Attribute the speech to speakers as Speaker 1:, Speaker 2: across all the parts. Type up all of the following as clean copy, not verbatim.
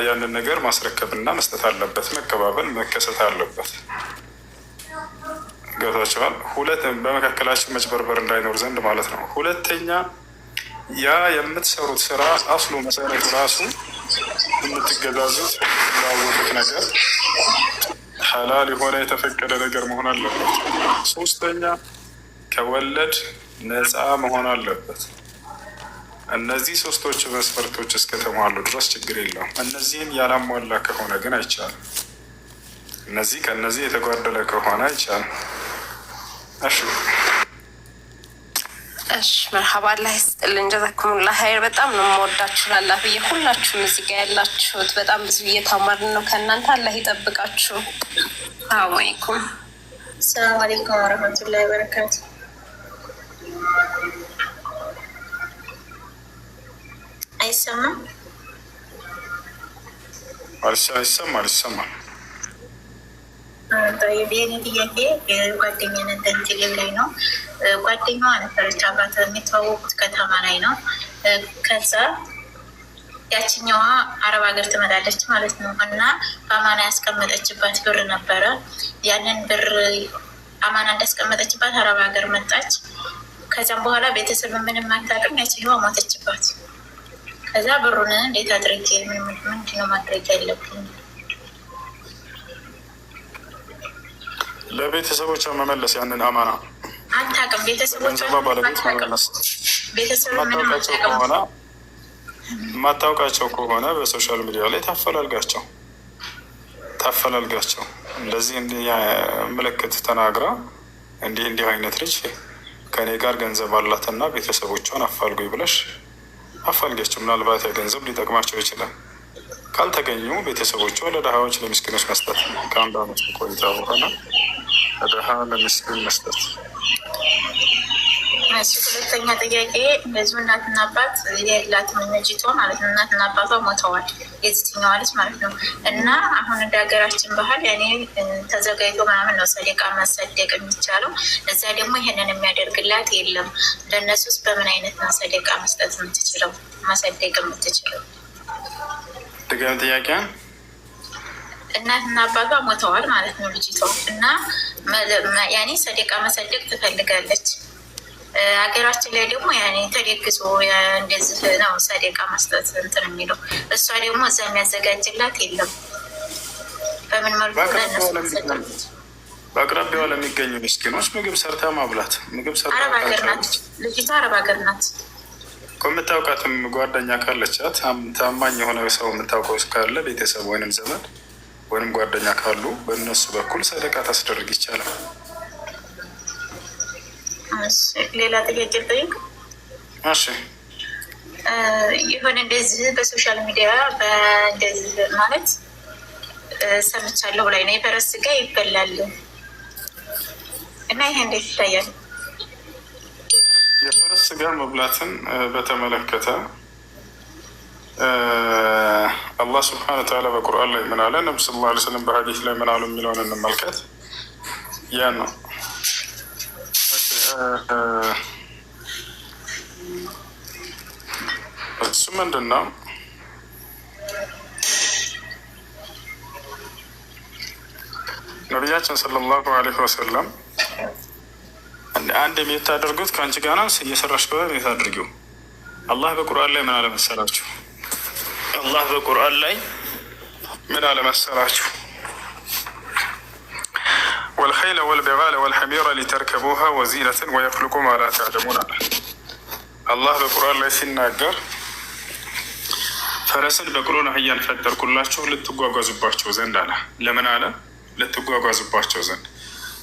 Speaker 1: ያንን ነገር ማስረከብና መስጠት አለበት። መቀባበል መከሰት አለበት። ገብቷቸዋል። ሁለት በመካከላችን መጭበርበር እንዳይኖር ዘንድ ማለት ነው። ሁለተኛ ያ የምትሰሩት ስራ አስሉ መሰረቱ ራሱ የምትገዛዙት የምትለዋወጡት ነገር ሐላል የሆነ የተፈቀደ ነገር መሆን አለበት። ሶስተኛ ከወለድ ነፃ መሆን አለበት። እነዚህ ሶስቶች መስፈርቶች እስከተሟሉ ድረስ ችግር የለውም። እነዚህን ያላሟላ ከሆነ ግን አይቻልም። እነዚህ ከእነዚህ የተጓደለ ከሆነ አይቻልም። እሺ።
Speaker 2: እሺ፣ መርሀባ፣ አላህ ይስጥልን። ጀዛኩሙላህ ኸይር። በጣም ነው የምወዳችሁ ላላህ ብዬ ሁላችሁም እዚህ ጋር ያላችሁት በጣም ብዙ እየተማርን ነው ከእናንተ። አላህ ይጠብቃችሁ። ሰላሙ አለይኩም።
Speaker 3: ሰላም አለይኩም ወረህመቱላሂ ወበረካቱ። አይሰማም?
Speaker 1: ይሰማል፣ ይሰማል።
Speaker 3: የኔ ጥያቄ ጓደኛ ነበር ላይ ነው። ጓደኛዋ ነበረች አብራት የሚተዋወቁት ከተማ ላይ ነው። ከዛ ያችኛዋ አረብ ሀገር ትመጣለች ማለት ነው። እና በአማና ያስቀመጠችባት ብር ነበረ። ያንን ብር አማና እንዳስቀመጠችባት አረብ ሀገር መጣች። ከዛም በኋላ ቤተሰብ ምንም አታውቅም። ያችኛዋ ሞተችባት። ከዛ ብሩን እንዴት አድርጌ ምንድነው ማድረግ ያለብኝ?
Speaker 1: ለቤተሰቦቿ መመለስ ያንን አማና።
Speaker 3: አታውቅም። ቤተሰቦቿ
Speaker 1: ባለቤት መመለስ።
Speaker 3: ቤተሰብ ምንም አታውቅም።
Speaker 1: የማታውቃቸው ከሆነ በ social media ላይ ታፈላልጋቸው ታፈላልጋቸው። እንደዚህ ምልክት ተናግራ እንዲህ እንዲህ አይነት ልጅ ከእኔ ጋር ገንዘብ አላትና ቤተሰቦቿን አፋልጉኝ ብለሽ አፋልጋቸው። ምናልባት ያ ገንዘብ ሊጠቅማቸው ይችላል። ካልተገኙ ቤተሰቦቿ ለድሃዎች ለምስኪኖች መስጠት፣ ከአንድ ዓመት ቆይታ በኋላ ለድሃ ለምስኪን መስጠት።
Speaker 3: ሁለተኛ ጥያቄ እንደዚሁ እናትና አባት የላትም ልጅቷ ማለት ነው። እናትና አባቷ ሞተዋል፣ የዚችኛዋ ልጅ ማለት ነው። እና አሁን እንደ ሀገራችን ባህል ያኔ ተዘጋጅቶ ምናምን ነው ሰደቃ መሰደቅ የሚቻለው። እዛ ደግሞ ይሄንን የሚያደርግላት የለም። ለእነሱስ በምን አይነት ነው ሰደቃ መስጠት የምትችለው መሰደቅ የምትችለው?
Speaker 1: ድጋሚ ጥያቄ።
Speaker 3: እናትና አባቷ ሞተዋል ማለት ነው ልጅቷ እና ያኔ ሰደቃ መሰደቅ ትፈልጋለች። ሀገራችን ላይ ደግሞ ያኔ ተደግሶ እንደዚህ ነው ሰደቃ መስጠት እንትን የሚለው። እሷ ደግሞ እዛ የሚያዘጋጅላት የለም። በምን መልኩ ለእነሱ
Speaker 1: በአቅራቢያዋ ለሚገኙ ምስኪኖች ምግብ ሰርታ ማብላት። ምግብ ሰርታ
Speaker 3: አረብ ሀገር ናት ልጅቷ፣ አረብ ሀገር ናት።
Speaker 1: ከምታውቃትም ጓደኛ ካለቻት፣ ታማኝ የሆነ ሰው የምታውቀው ካለ፣ ቤተሰብ ወይንም ዘመድ ወይንም ጓደኛ ካሉ በእነሱ በኩል ሰደቃ ታስደርግ ይቻላል።
Speaker 3: ሌላ ጥያቄ ልጠይቅ።
Speaker 1: እሺ።
Speaker 3: የሆነ እንደዚህ በ social media እንደዚህ ማለት ሰምቻለሁ ላይ ነው የፈረስ ስጋ ይበላል እና ይሄ እንዴት ይታያል?
Speaker 1: የፈረስ ስጋ መብላትን በተመለከተ አላህ ስብሐነ ወተዓላ በቁርአን ላይ ምን አለ፣ ነቢ ሰለላሁ ዐለይሂ ወሰለም በሀዲስ ላይ ምን አሉ የሚለውን እንመልከት። ያ ነው። እሱ ምንድን ነው? ነቢያችን ሰለላሁ ዐለይሂ ወሰለም አንድ የምታደርጉት ከአንቺ ጋር ነው፣ እየሰራሽ ከሆነ የምታደርጊው። አላህ በቁርአን ላይ ምን አለ መሰላችሁ? አላህ በቁርአን ላይ ምን አለ መሰላችሁ? ወልኸይለ ወልቢጋለ ወልሐሚረ ሊተርከቡሃ ወዚነትን ወየኽልቁ ማ ላ ተዕለሙን አለ። አላህ በቁርአን ላይ ሲናገር ፈረስን፣ በቅሎን፣ አህያን ፈጠርኩላችሁ ልትጓጓዙባቸው ዘንድ አለ። ለምን አለ? ልትጓጓዙባቸው ዘንድ።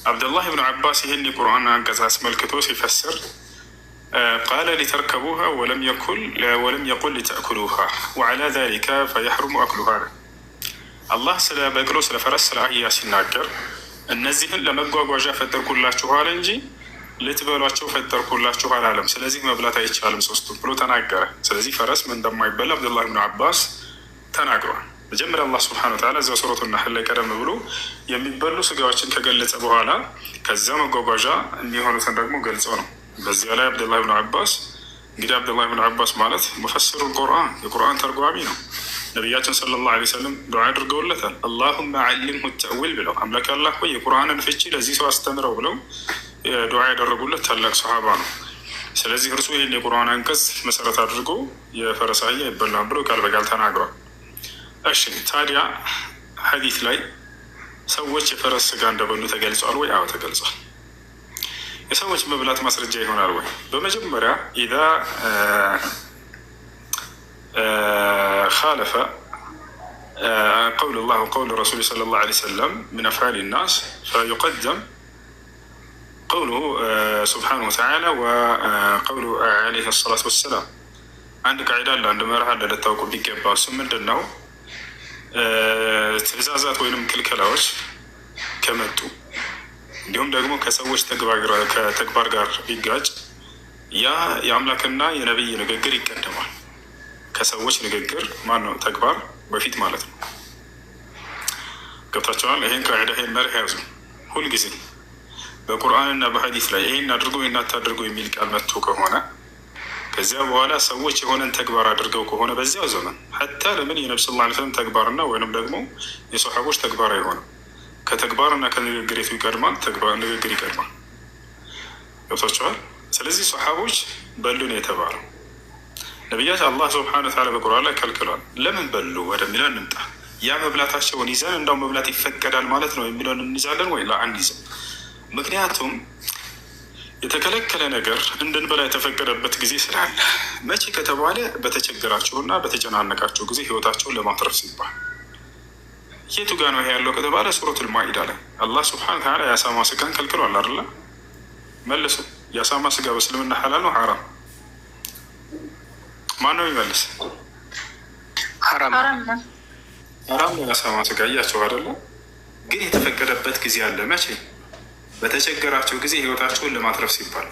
Speaker 1: አብደላህ ብኑ ዓባስ ይህን የቁርአን አንቀጽ አስመልክቶ ሲፈስር قال لتركبوها ولم يقل لتأكلوها وعلى ذلك فيحرم أكلها አለ። አላህ ስለ በቅሎ፣ ስለ ፈረስ፣ ስለ አህያ ሲናገር እነዚህን ለመጓጓዣ ፈጠርኩላችሁ አለ እንጂ ልትበሏቸው ፈጠርኩላችሁ አላለም። ስለዚህ መብላት አይቻልም ሶስቱም ብሎ ተናገረ። ስለዚህ ፈረስ ምን እንደማይበላ አብዱላህ ብኑ ዓባስ ተናግሯል። መጀመሪያ አላህ ስብሐነ ወተዓላ እዚያው ሱረቱ ነሕል ላይ ቀደም ብሎ የሚበሉ ስጋዎችን ከገለጸ በኋላ ከዚያ መጓጓዣ የሚሆኑትን ደግሞ ገልጸው ነው። በዚያ ላይ አብዱላህ ብኑ ዓባስ፣ እንግዲህ አብዱላህ ብኑ ዓባስ ማለት ሙፈሲሩል ቁርአን፣ የቁርአን ተርጓሚ ነው። ነቢያችን صلى الله عليه وسلم ዱዓ አድርገውለታል። اللهم علمه التأويل ብለው፣ አምላክ አላህ ሆይ የቁርአንን ፍቺ ለዚህ ሰው አስተምረው ብለው ዱዓ ያደረጉለት ታላቅ ሰሃባ ነው። ስለዚህ እርሱ ይህን የቁርአን አንቀጽ መሰረት አድርጎ የፈረስ አህያ አይበላም ብሎ ቃል በቃል ተናግሯል። እሺ፣ ታዲያ ሐዲስ ላይ ሰዎች የፈረስ ስጋ እንደበሉ ተገልጿል ወይ? አዎ ተገልጿል። የሰዎች መብላት ማስረጃ ይሆናል ወይ? በመጀመሪያ إذا خالف قول الله وقول الرسول صلى الله عليه وسلم من أفعال الناس فيقدم قوله سبحانه وتعالى وقوله عليه الصلاة والسلام። አንድ ቃዒዳ አለ፣ አንድ መርህ አለ ልታውቁ ቢገባ። እሱ ምንድን ነው? ትዕዛዛት ወይንም ክልከላዎች ከመጡ እንዲሁም ደግሞ ከሰዎች ከተግባር ጋር ቢጋጭ ያ የአምላክና የነቢይ ንግግር ይቀደማል ከሰዎች ንግግር፣ ማነው፣ ተግባር በፊት ማለት ነው። ገብታችኋል? ይሄን ቃዒዳ፣ ይሄን መርህ ያዙ። ሁልጊዜ በቁርአንና በሐዲስ ላይ ይሄን አድርጎ ይሄን አታድርጎ የሚል ቃል መጥቶ ከሆነ፣ ከዚያ በኋላ ሰዎች የሆነን ተግባር አድርገው ከሆነ በዚያው ዘመን፣ حتى ለምን የነብ صلى الله عليه وسلم ተግባርና ወይንም ደግሞ የሰሓቦች ተግባር አይሆንም። ከተግባርና ከንግግር የቱ ይቀድማል? ንግግር ይቀድማል። ገብታችኋል? ስለዚህ ሰሓቦች በሉ ነው የተባለው። ነቢያት አላህ سبحانه وتعالى በቁርአን ላይ ከልክሏል። ለምን በሉ ወደሚለው እንምጣ። ያ መብላታቸውን ይዘን እንዳው መብላት ይፈቀዳል ማለት ነው የሚለውን እንይዛለን ወይ? አንይዝም። ምክንያቱም የተከለከለ ነገር እንድንበላ የተፈቀደበት ጊዜ ስላለ፣ መቼ ከተባለ በተቸገራችሁና በተጨናነቃችሁ ጊዜ ህይወታቸውን ለማትረፍ ሲባል። የቱ ጋ ነው ይሄ ያለው ከተባለ ሱረቱል ማኢዳ ላይ አላህ سبحانه وتعالى የአሳማ ስጋን ከልክሏል አይደለ? መልሱ። የአሳማ ስጋ በእስልምና ሐላል ነው ሐራም? ማን ነው የሚመልስ?
Speaker 4: ሐራም።
Speaker 1: ሐራም ነው የአሳማ ስጋ እያቸው አይደለ? ግን የተፈቀደበት ጊዜ አለ። መቼ? በተቸገራቸው ጊዜ ህይወታቸውን ለማትረፍ ሲባል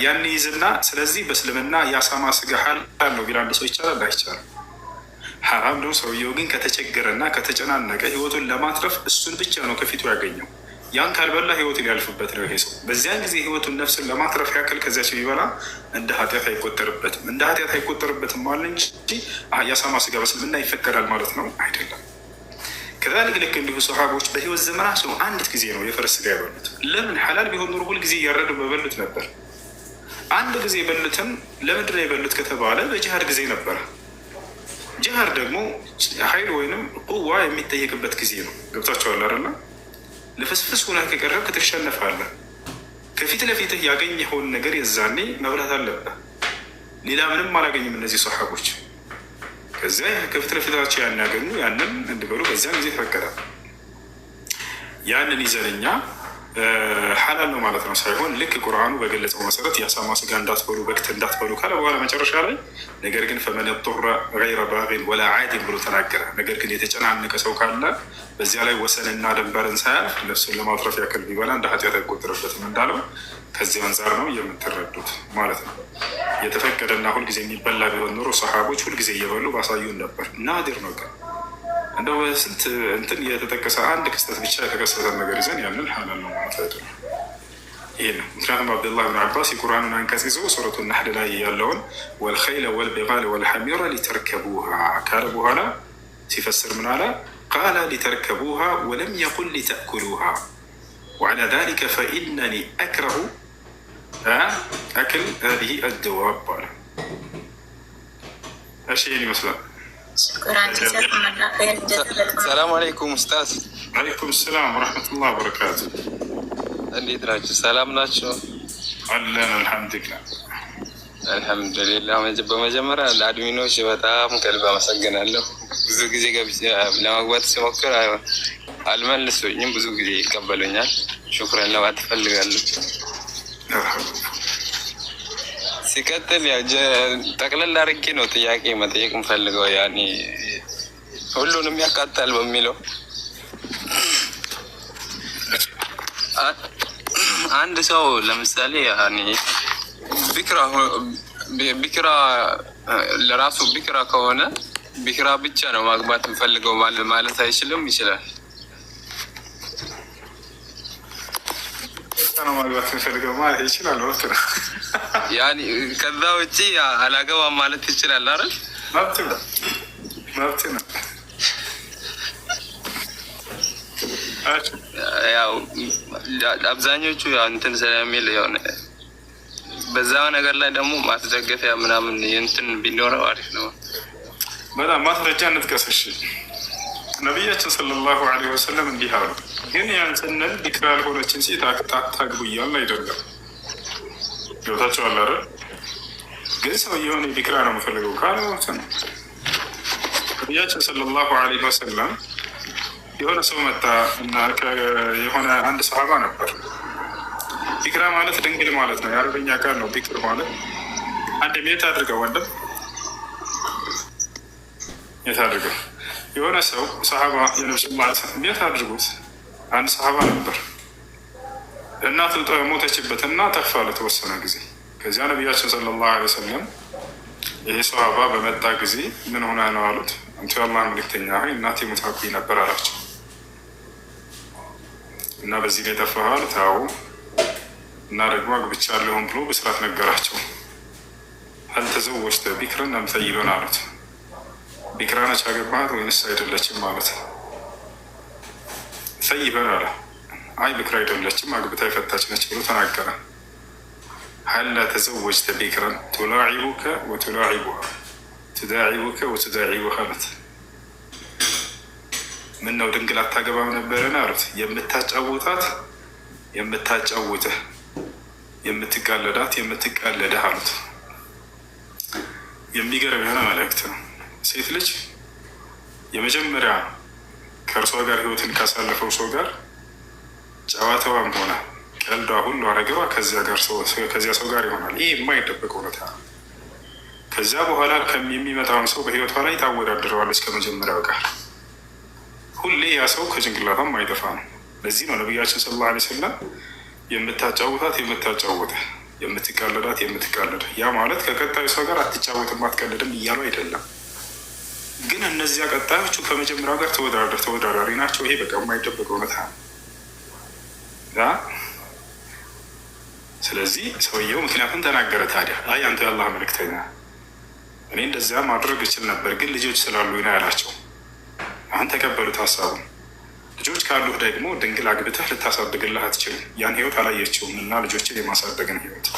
Speaker 1: ያን ይዝና፣ ስለዚህ በእስልምና የአሳማ ስጋ ሐላል ነው ቢል አንድ ሰው ይቻላል አይቻልም? ሐራም ነው። ሰውየው ግን ከተቸገረና ከተጨናነቀ ህይወቱን ለማትረፍ እሱን ብቻ ነው ከፊቱ ያገኘው። ያን ካልበላ ህይወቱ ሊያልፍበት ነው ይሄ ሰው። በዚያን ጊዜ ህይወቱን ነፍስን ለማትረፍ ያክል ከዚያች ቢበላ እንደ ኃጢአት አይቆጠርበትም። እንደ ኃጢአት አይቆጠርበትም ማለት እንጂ የአሳማ ስጋ በእስልምና ይፈቀዳል ማለት ነው አይደለም። كذلك ልክ እንዲሁ ሰሓቦች በህይወት ዘመናቸው አንዲት ጊዜ ነው የፈረስ ስጋ የበሉት። ለምን? ሐላል ቢሆን ኑሮ ሁልጊዜ እያረዱ በበሉት ነበር። አንድ ጊዜ የበሉትም ለምንድን ነው የበሉት ከተባለ በጂሃድ ጊዜ ነበረ። ጂሃድ ደግሞ ኃይል ወይንም قوة የሚጠየቅበት ጊዜ ነው። ገብታችኋል አይደለ? ልፍስፍስ ሆነህ ከቀረብክ ትሸነፋለህ። ከፊት ለፊትህ ያገኘኸውን ነገር የዛኔ መብላት አለብህ። ሌላ ምንም አላገኝም እነዚህ ሰሓቦች። ከዚያ ከፊት ለፊታቸው ያን ያገኙ፣ ያንን እንዲበሉ በዚያን ጊዜ ተፈቀደ። ያንን ይዘን እኛ ሐላል ነው ማለት ነው ሳይሆን፣ ልክ ቁርአኑ በገለጸው መሰረት የአሳማ ስጋ እንዳትበሉ፣ በክት እንዳትበሉ ካለ በኋላ መጨረሻ ላይ ነገር ግን فمن اضطر غير باغ ولا عاد ብሎ ተናገረ። ነገር ግን የተጨናነቀ ሰው ካለ በዚያ ላይ ወሰንና ድንበርን ሳያልፍ ነፍሱን ለማትረፍ ያክል ቢበላ እንደ ኃጢአት አይቆጠርበትም እንዳለው ከዚህ አንጻር ነው የምትረዱት ማለት ነው። የተፈቀደና ሁልጊዜ የሚበላ ቢሆን ኖሮ ሰሓቦች ሁልጊዜ እየበሉ ባሳዩን ነበር። نادر ነው ግን እንደው በስንት እንትን የተጠቀሰ አንድ ክስተት ብቻ የተከሰተ ነገር ይዘን ያንን ሐላል ነው ማለት አይደለም። ይህ ነው። ምክንያቱም አብዱላህ ብን አባስ የቁርአንን አንቀጽ ይዞ ሱረቱ ነሕል ላይ ያለውን والخيل والبغال والحمير لتركبوها ካለ በኋላ ሲፈስር ምን አለ? قال لتركبوها ولم يقل لتأكلوها وعلى ذلك فإنني أكره أكل هذه الدواب አለ። እሺ፣ ይህን ይመስላል።
Speaker 4: ሰላም አለይኩም ኡስታዝ።
Speaker 1: عليكم السلام ورحمة الله وبركاته።
Speaker 4: እንዴት ናችሁ? ሰላም ናችሁ?
Speaker 1: አለን አልሐምዱሊላህ።
Speaker 4: አልሐምዱሊላህ። በመጀመሪያ ለ admin ኦች በጣም ከልብ አመሰግናለሁ። ብዙ ጊዜ ገብቼ ለመግባት ሲሞክር አልመልሱኝም፣ ብዙ ጊዜ ይቀበሉኛል። شكرا ለማለት እፈልጋለሁ። ሲቀጥል ያው ጠቅለል አድርጌ ነው ጥያቄ መጠየቅ የምፈልገው፣ ያኔ ሁሉንም ያካትታል በሚለው። አንድ ሰው ለምሳሌ ያኔ ቢክራ ለራሱ ቢክራ ከሆነ ቢክራ ብቻ ነው ማግባት የምፈልገው ማለት አይችልም? ይችላል?
Speaker 1: ብቻ ነው ማግባት የምፈልገው ማለት ይችላል። መብት ነው።
Speaker 4: ያኔ ከዛ ውጭ አላገባም ማለት ይችላል አይደል?
Speaker 1: መብት ነው። መብት ነው።
Speaker 4: ያው አብዛኞቹ ያው እንትን ስለሚል የሆነ በዛው ነገር ላይ ደግሞ ማስደገፊያ ምናምን እንትን ቢኖረው አሪፍ ነው።
Speaker 1: በጣም ማስረጃ እንጥቀስ። እሺ ነቢያችን صلى الله عليه وسلم እንዲህ አሉ። ግን ያን ስንል ቢክራ ያልሆነችን ሴት አታግቡ እያልን አይደለም። ገብታችኋል አይደል? ግን ሰውየውን ቢክራ ነው የምፈልገው ካለ መብት ነው። ነቢያችን صلى الله عليه وسلم የሆነ ሰው መጣ እና የሆነ አንድ ሰሃባ ነበር። ቢክራ ማለት ድንግል ማለት ነው። የአረበኛ ቃል ነው ቢክር ማለት። አንድ mute አድርገው ወንድም mute አድርገው። የሆነ ሰው ሰሃባ የነብስ mute አድርጉት። አንድ ሰሃባ ነበር። እናቱ ሞተችበት እና ጠፋ ለተወሰነ ጊዜ። ከዚያ ነቢያችን صلى الله عليه وسلم ይሄ ሰሃባ በመጣ ጊዜ ምን ሆነ ነው አሉት። አንቱ የአላህ መልእክተኛ ሆይ እናቴ ሞታብኝ ነበር አላቸው። እና በዚህ ላይ ጠፋህ አሉት። አዎ። እና ደግሞ አግብቻለሁም ብሎ ብስራት ነገራቸው። هل تزوجت بكرا أم ثيبا አሉት። ቢክራ ነች ያገባሃት ወይንስ አይደለችም ማለት ثيبا አለ። አይ ቢክራ አይደለችም አግብታ የፈታች ነች ብሎ ተናገረ። هلا تزوجت بكرا تلاعبك وتلاعبها تداعبك وتداعبها አሉት። ምን ነው ድንግል አታገባም ነበረን አሉት። የምታጫውታት የምታጫውትህ፣ የምትጋለዳት የምትጋለድህ አሉት። የሚገርም የሆነ መልእክት ነው። ሴት ልጅ የመጀመሪያ ከእርሷ ጋር ህይወትን ካሳለፈው ሰው ጋር ጨዋታዋም ሆነ ቀልዷ ሁሉ ነገሯ ከዚያ ሰው ጋር ይሆናል። ይህ የማይደበቅ እውነታ ነው። ከዚያ በኋላ የሚመጣውን ሰው በህይወቷ ላይ ታወዳድረዋለች ከመጀመሪያው ጋር። ሁሌ ያ ሰው ከጭንቅላቷም አይጠፋ ነው። ለዚህ ነው ነቢያችን صلى الله عليه وسلم የምታጫውታት የምታጫውትህ፣ የምትቃለዳት የምትቃለድህ። ያ ማለት ከቀጣዩ ሰው ጋር አትጫወትም አትቀልድም እያሉ አይደለም። ግን እነዚያ ቀጣዮቹ ከመጀመሪያው ጋር ተወዳዳሪ ናቸው። ይሄ በቃ የማይደበቅ እውነታ ነው። ስለዚህ ሰውየው ምክንያቱም ተናገረ። ታዲያ አይ አንተ የአላህ መልእክተኛ እኔ እንደዚያ ማድረግ እችል ነበር፣ ግን ልጆች ስላሉ ነው ያላቸው። አሁን ተቀበሉት ሀሳቡን። ልጆች ካሉህ ደግሞ ድንግል አግብተህ ልታሳድግልህ አትችልም። ያን ህይወት አላየችውም እና ልጆችን የማሳደግን ህይወት።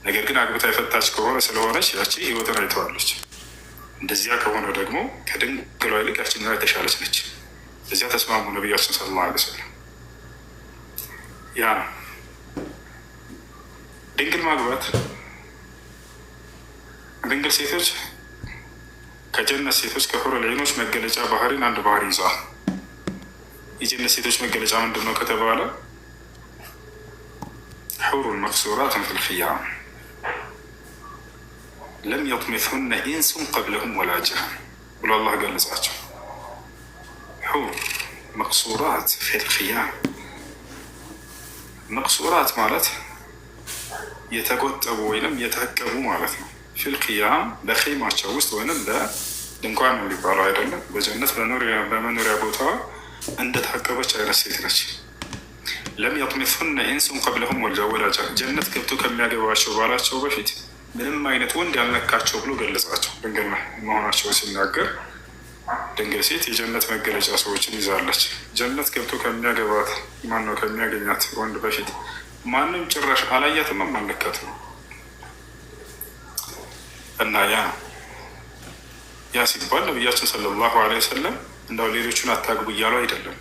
Speaker 1: ነገር ግን አግብታ የፈታች ከሆነ ስለሆነች ያቺ ህይወትን አይተዋለች። እንደዚያ ከሆነ ደግሞ ከድንግሏ ይልቅ ያችኛዋ የተሻለች ነች። እዚያ ተስማሙ ነቢያችን صلى الله عليه وسلم። ያ ነው ድንግል ማግባት። ድንግል ሴቶች ከጀነት ሴቶች ከሁረል ዒኖች መገለጫ ባህሪን አንድ ባህሪ ይዘዋል። የጀነት ሴቶች መገለጫ ምንድን ነው ከተባለ حور مقصورات في الخيام لم يطمثهن إنس قبلهم ولا جان ብሎ አላህ ገለጻቸው። حور مقصورات في الخيام። مقصورات ማለት የተቆጠቡ ወይንም የታቀቡ ማለት ነው። في الخيام በኼማቸው ውስጥ ወይንም በድንኳን ነው የሚባለው አይደለም። በጀነት በመኖሪያ ቦታዋ እንደታቀበች አይነት ሴት ነች። لم يطمثهن إنس قبلهم ولا جان ጀነት ገብቶ ከሚያገባቸው ባላቸው በፊት ምንም አይነት ወንድ ያልነካቸው ብሎ ገለጻቸው። ድንግል መሆናቸው ሲናገር ድንግል ሴት የጀነት መገለጫ ሰዎችን ይዛለች። ጀነት ገብቶ ከሚያገባት ማነው ከሚያገኛት ወንድ በፊት ማንም ጭራሽ አላያትም አልነካትም። እና ያ ያ ሲባል ነቢያችን صلى الله عليه وسلم እንደው ሌሎቹን አታግቡ እያሉ አይደለም።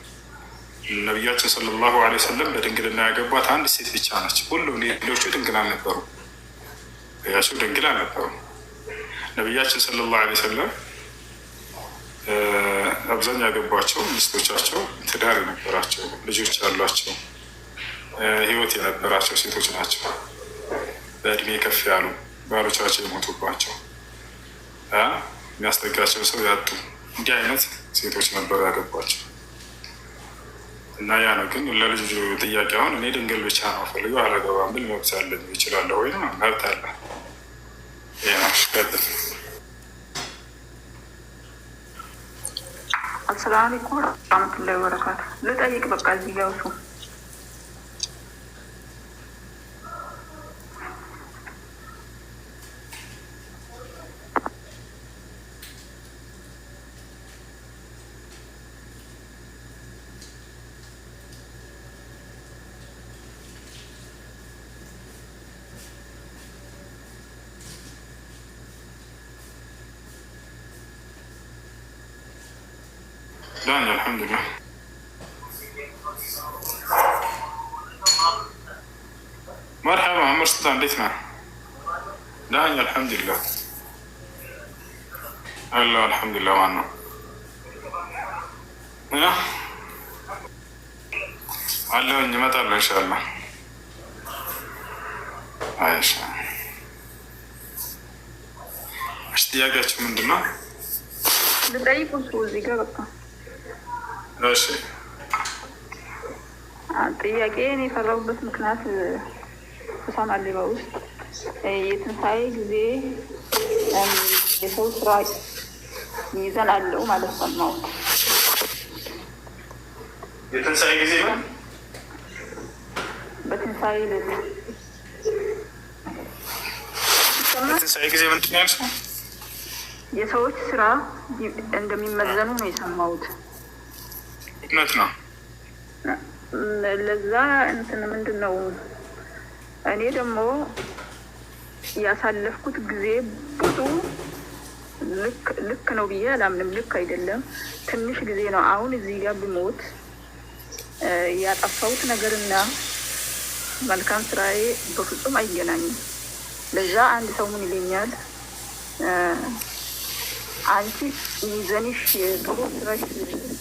Speaker 1: ነቢያችን صلى الله عليه وسلم በድንግልና ያገቧት አንድ ሴት ብቻ ነች። ሁሉም ሌሎቹ ድንግል አልነበሩ። ያሱ ድንግል አልነበሩ። ነቢያችን صلى الله عليه وسلم አብዛኛው ያገቧቸው ሚስቶቻቸው ትዳር የነበራቸው ልጆች ያሏቸው ህይወት የነበራቸው ሴቶች ናቸው። በእድሜ ከፍ ያሉ ባሎቻቸው የሞቱባቸው የሚያስጠጋቸው ሰው ያጡ እንዲህ አይነት ሴቶች ነበሩ ያገቧቸው። እና ያ ነው ግን ለልጁ ጥያቄ አሁን እኔ ድንግል ብቻ ነው ፈልገው አላገባም ብል መብት አለኝ ይችላለሁ ወይ? መብት አለ። ይሄ ነው። ቀጥል።
Speaker 5: አሰላሙ አለይኩም ወራህመቱላሂ ወበረካቱ። ልጠይቅ በቃ እዚህ ጋር እሱ
Speaker 1: ደህና አልሐምዱሊላህ። መርሐባ ዑመር ሱልጣን እንዴት ነህ? ደህና አልሐምዱሊላህ። አለሁ አልሐምዱሊላህ። ማን ነው አለሁኝ፣ እመጣለሁ ኢንሻአላህ። አይሻ እሺ፣ ጥያቄያችሁ ምንድን ነው?
Speaker 5: ልጠይቅ እሱ እዚህ ጋር በቃ።
Speaker 1: እሺ።
Speaker 5: ጥያቄን የፈራሁበት ምክንያት እሰማለሁ በውስጥ የትንሣኤ ጊዜ የሰው ስራ ሚዛን አለው ማለት ሰማሁት።
Speaker 1: የትንሣኤ ጊዜ ነው።
Speaker 5: በትንሣኤ ዕለት
Speaker 1: የትንሣኤ ጊዜ ምንድን ነው ያልሽው?
Speaker 5: የሰዎች ስራ እንደሚመዘኑ ነው የሰማሁት።
Speaker 1: እውነት ነው።
Speaker 5: ለዛ እንትን ምንድን ነው እኔ ደግሞ ያሳለፍኩት ጊዜ ብዙ ልክ ነው ብዬ አላምንም። ልክ አይደለም። ትንሽ ጊዜ ነው። አሁን እዚህ ጋር ብሞት ያጠፋሁት ነገርና መልካም ስራዬ በፍጹም አይገናኝም። ለዛ አንድ ሰው ምን ይለኛል፣ አንቺ ሚዘንሽ ጥሩ ስራሽ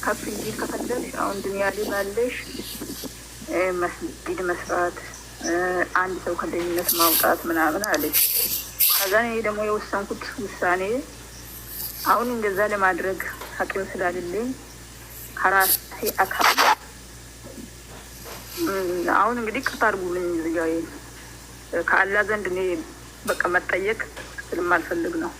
Speaker 5: ከፍ እንዲል ከፈለግሽ አሁን ዱንያ ላይ ባለሽ መስጊድ መስራት፣ አንድ ሰው ከድህነት ማውጣት ምናምን አለች። ከዛ እኔ ደግሞ የወሰንኩት ውሳኔ አሁን እንደዛ ለማድረግ አቅም ስላሌለኝ ከራሴ አካል አሁን እንግዲህ ቅርታ አድርጉልኝ እዚህ ጋ ከአላህ ዘንድ እኔ በቃ መጠየቅ ስለማልፈልግ ነው።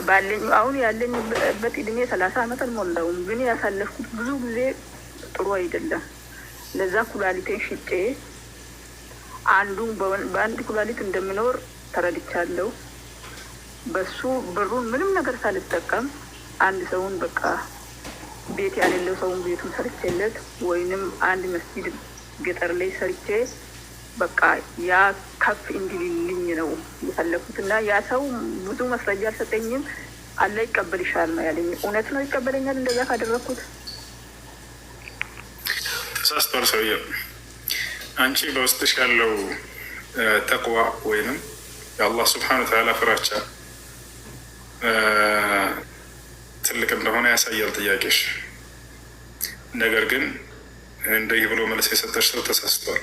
Speaker 5: ባለኝ አሁን ያለኝበት እድሜ 30 ዓመት አልሞላውም፣ ግን ያሳለፍኩት ብዙ ጊዜ ጥሩ አይደለም። ለዛ ኩላሊቴን ሽጬ አንዱ በአንድ ኩላሊት እንደምኖር ተረድቻለሁ። በሱ ብሩን ምንም ነገር ሳልጠቀም አንድ ሰውን በቃ ቤት ያሌለው ሰውን ቤቱን ሰርቼለት ወይንም አንድ መስጊድ ገጠር ላይ ሰርቼ በቃ ያ ከፍ እንዲልልኝ ነው የፈለኩት። እና ያ ሰው ብዙ ማስረጃ አልሰጠኝም። አላህ ይቀበልሻል ነው ያለኝ። እውነት ነው ይቀበለኛል እንደዛ ካደረግኩት?
Speaker 1: ተሳስቷል ሰውዬው። አንቺ በውስጥሽ ያለው ተቅዋ ወይንም የአላህ ስብሐነ ወተዓላ ፍራቻ ትልቅ እንደሆነ ያሳያል ጥያቄሽ። ነገር ግን እንዲህ ብሎ መልስ የሰጠሽ ሰው ተሳስቷል።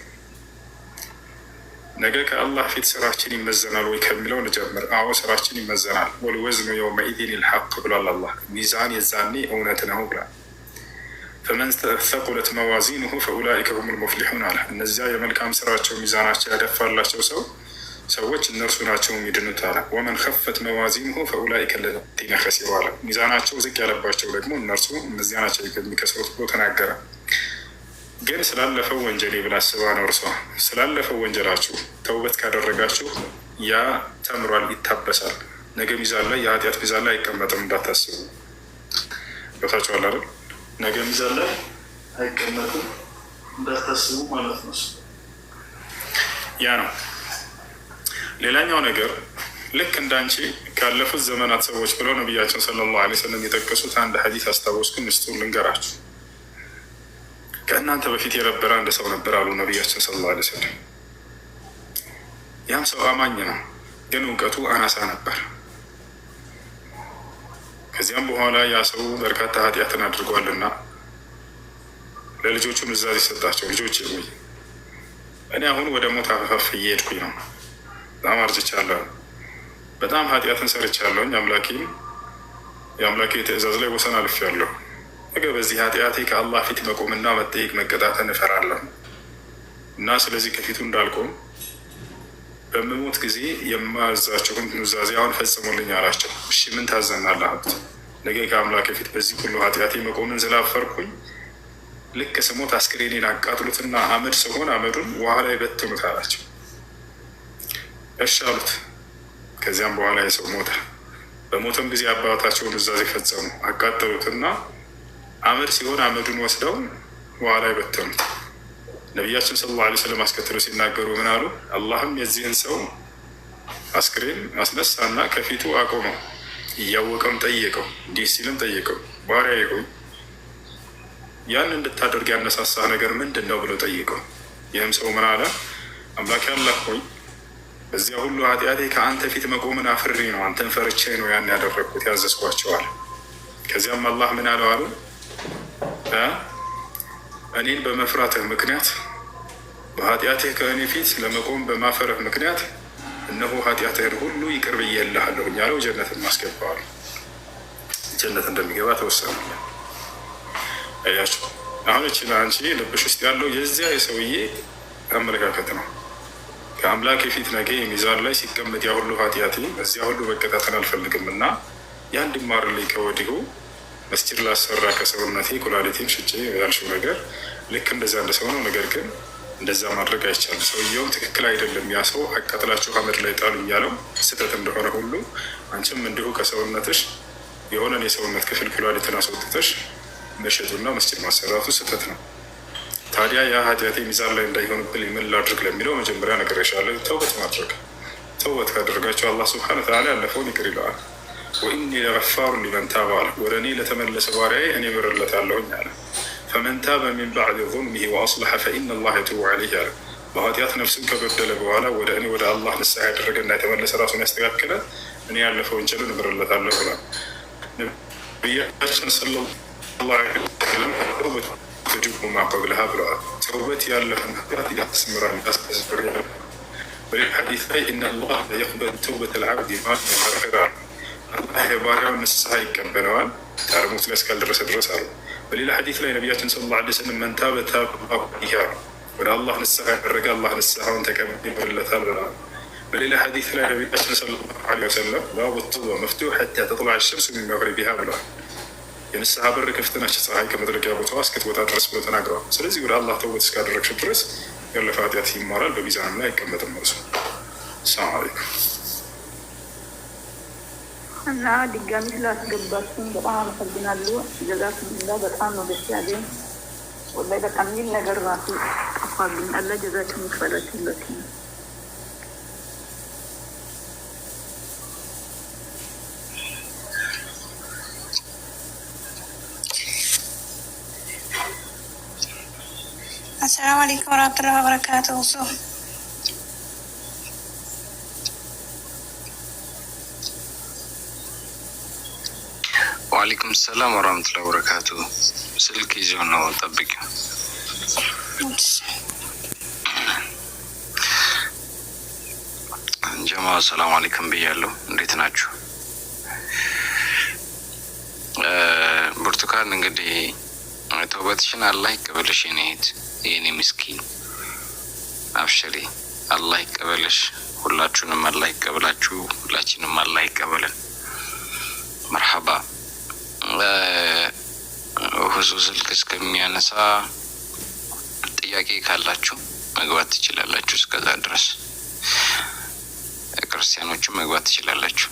Speaker 1: ነገ ከአላህ ፊት ስራችን ይመዘናል ወይ ከሚለው ልጀምር። አዎ ስራችን ይመዘናል። ወልወዝኑ የውመኢዚን ልሐቅ ብሏል አላህ። ሚዛን የዛኔ እውነት ነው ብሏል። ፈመን ተቁለት መዋዚኑሁ ፈኡላኢከ ሁሙል ሙፍሊሑን አለ። እነዚያ የመልካም ስራቸው ሚዛናቸው ያደፋላቸው ሰዎች እነርሱ ናቸው የሚድኑት አለ። ወመን ከፈት መዋዚኑሁ ፈኡላኢከ ለዚነ ከሲሩ አለ። ሚዛናቸው ዝቅ ያለባቸው ደግሞ እነርሱ እነዚያ ናቸው የሚከስሩት ብሎ ተናገረ። ግን ስላለፈው ወንጀሌ ብላ አስባ ነው እርሷ። ስላለፈው ወንጀላችሁ ተውበት ካደረጋችሁ ያ ተምሯል፣ ይታበሳል። ነገ ሚዛን ላይ የኃጢአት ሚዛን ላይ አይቀመጥም እንዳታስቡ። ገብታችኋል አይደል? ነገ ሚዛን ላይ አይቀመጥም እንዳታስቡ ማለት ነው። ያ ነው። ሌላኛው ነገር ልክ እንዳንቺ ካለፉት ዘመናት ሰዎች ብለው ነቢያችን ሰለላሁ ዐለይሂ ወሰለም የጠቀሱት አንድ ሐዲስ አስታወስኩኝ፣ እሱን ልንገራችሁ። ከእናንተ በፊት የነበረ አንድ ሰው ነበር አሉ ነቢያችን ሰለላሁ ዐለይሂ ወሰለም። ያም ሰው አማኝ ነው፣ ግን እውቀቱ አናሳ ነበር። ከዚያም በኋላ ያ ሰው በርካታ ኃጢአትን አድርጓልና ለልጆቹ ኑዛዜ ሰጣቸው። ልጆቼ ሆይ እኔ አሁን ወደ ሞት አፈፍ እየሄድኩኝ ነው። በጣም አርጅቻለሁ። በጣም ኃጢአትን ሰርቻለሁኝ። አምላኬም የአምላኬ ትእዛዝ ላይ ወሰን አልፌያለሁ። ነገ በዚህ ኃጢአቴ ከአላህ ፊት መቆምና መጠየቅ መቀጣትን እፈራለሁ እና ስለዚህ ከፊቱ እንዳልቆም በምሞት ጊዜ የማዛቸውን ኑዛዜ አሁን ፈጽሙልኝ አላቸው። እሺ ምን ታዘናለህ አሉት። ነገ ከአምላኬ ፊት በዚህ ሁሉ ኃጢአቴ መቆምን ስላፈርኩኝ ልክ ስሞት አስክሬኔን አቃጥሉትና አመድ ስሆን አመዱን ውሃ ላይ በትኑት አላቸው። እሺ አሉት። ከዚያም በኋላ የሰው ሞተ። በሞተም ጊዜ አባታቸውን ኑዛዜ ፈጸሙ። አቃጠሉትና አመድ ሲሆን አመዱን ወስደው ውሃ ላይ በተኑት። ነቢያችን ሰለላሁ ዐለይሂ ወሰለም አስከትለው ሲናገሩ ምን አሉ? አላህም የዚህን ሰው አስክሬን አስነሳና ከፊቱ አቆመው። እያወቀም ጠየቀው፣ እንዲህ ሲልም ጠየቀው፣ ባሪያዬ ሆይ ያን እንድታደርግ ያነሳሳህ ነገር ምንድን ነው ብሎ ጠየቀው። ይህም ሰው ምን አለ? አምላኬ አላህ ሆይ በዚያ ሁሉ ኃጢአቴ ከአንተ ፊት መቆምን አፍሬ ነው፣ አንተን ፈርቼ ነው ያን ያደረግኩት ያዘዝኳቸው አለ። ከዚያም አላህ ምን አለው አሉ እኔን በመፍራትህ ምክንያት በኃጢአትህ ከእኔ ፊት ለመቆም በማፈርህ ምክንያት እነሆ ኃጢአትህን ሁሉ ይቅር ብዬልሃለሁኝ አለው። ጀነትን ማስገባዋል። ጀነት እንደሚገባ ተወሰነ። አያችሁ፣ አሁን እቺ አንቺ ልብሽ ውስጥ ያለው የዚያ የሰውዬ አመለካከት ነው። ከአምላክ የፊት ነገ የሚዛን ላይ ሲቀመጥ ያ ሁሉ ኃጢአቴ በዚያ ሁሉ መቀጣትን አልፈልግም እና ያ እንዲማርልኝ ከወዲሁ መስጂድ ላሰራ ከሰውነቴ ኩላሊቴን ሽጬ ያልሽው ነገር ልክ እንደዚያ እንደ ሰው ነው። ነገር ግን እንደዛ ማድረግ አይቻልም። ሰውየውም ትክክል አይደለም። ያ ሰው አቃጥላችሁ አመድ ላይ ጣሉ እያለው ስህተት እንደሆነ ሁሉ አንቺም እንዲሁ ከሰውነትሽ የሆነን የሰውነት ክፍል ኩላሊትን አስወጥተሽ መሸጡና መስጂድ ማሰራቱ ስህተት ነው። ታዲያ ያ ኃጢአቴ ሚዛን ላይ እንዳይሆንብኝ ምን ላድርግ ለሚለው መጀመሪያ ነግሬሻለሁ፣ ተውበት ማድረግ። ተውበት ካደረጋቸው አላህ سبحانه وتعالى ያለፈውን ይቅር ይለዋል። وإني لغفار لمن تاب አለ። ወደ እኔ ለተመለሰ ባሪያዬ እኔ ምርለታለሁኝ አለ። فمن تاب من بعد ظلمه وأصلح فإن الله يتوب عليه አለ። በኃጢአት ነፍሱን ከበደለ በኋላ ወደ እኔ ወደ አላህ ንስሐ ያደረገና የተመለሰ ራሱን ያስተካከለ እኔ ያለፈው ወንጀሉን እምርለታለሁ ብሏል። ነቢያችን صلى الله عليه وسلم توبة تجب ما قبلها ብለዋል። ተውበት ያለፈን ኃጢአት ያስምራል፣ ያስምራል። በሌላ ሐዲስ ላይ إن الله يقبل توبة العبد ما لم يغرغر አሉ። አላህ የባሪያውን ንስሐ ይቀበለዋል ጣርሙት ላይ እስካልደረሰ ድረስ አሉ። በሌላ ሐዲስ ላይ ነቢያችን صلى الله عليه وسلم من تاب تاب الله عليه አሉ። ወደ አላህ ንስሐ ያደረገ አላህ ንስሐውን ተቀብሎለታል ብለዋል። በሌላ ሐዲስ ላይ ነቢያችን صلى الله عليه وسلم باب التوبة مفتوح حتى تطلع الشمس من مغربها ብለዋል። የንስሐ በር ክፍት ነች ፀሐይ ከመጥለቂያ ቦታዋ እስክትወጣ ድረስ ብለው ተናግረዋል። ስለዚህ ወደ አላህ ተውበት እስካደረግሽ ድረስ ያለፈ ኃጢአት ይማራል፣ በሚዛንም ላይ አይቀመጥም። እርሱ ሰላም አለይኩም።
Speaker 5: እና ድጋሚ ስላስገባችሁኝ በጣም አመሰግናለሁ። ጀዛኩሙላህ። በጣም ነው ደስ ያለኝ። ወላሂ በቃ የሚል ነገር ራሱ ጠፋብኝ። አላህ ጀዛችሁን ይክፈላችሁ ሁላችሁም።
Speaker 3: አሰላሙ አለይኩም ወራህመቱላሂ ወበረካቱሁ።
Speaker 4: ወአለይኩም ሰላም ወራህመቱላሂ ወበረካቱ። ስልክ ይዞ ነው ጠብቂው። ጀማ ሰላም አለይኩም ብያለሁ። እንዴት ናችሁ? ብርቱካን እንግዲህ ተውበትሽን አላህ ይቀበልሽ የኔ እህት፣ የኔ ምስኪን አብሽሪ፣ አላህ ይቀበልሽ። ሁላችሁንም አላህ ይቀበላችሁ፣ ሁላችንም አላህ ይቀበልን። መርሐባ። ሁሱ ስልክ እስከሚያነሳ ጥያቄ ካላችሁ መግባት ትችላላችሁ። እስከዛ ድረስ ክርስቲያኖቹ መግባት ትችላላችሁ።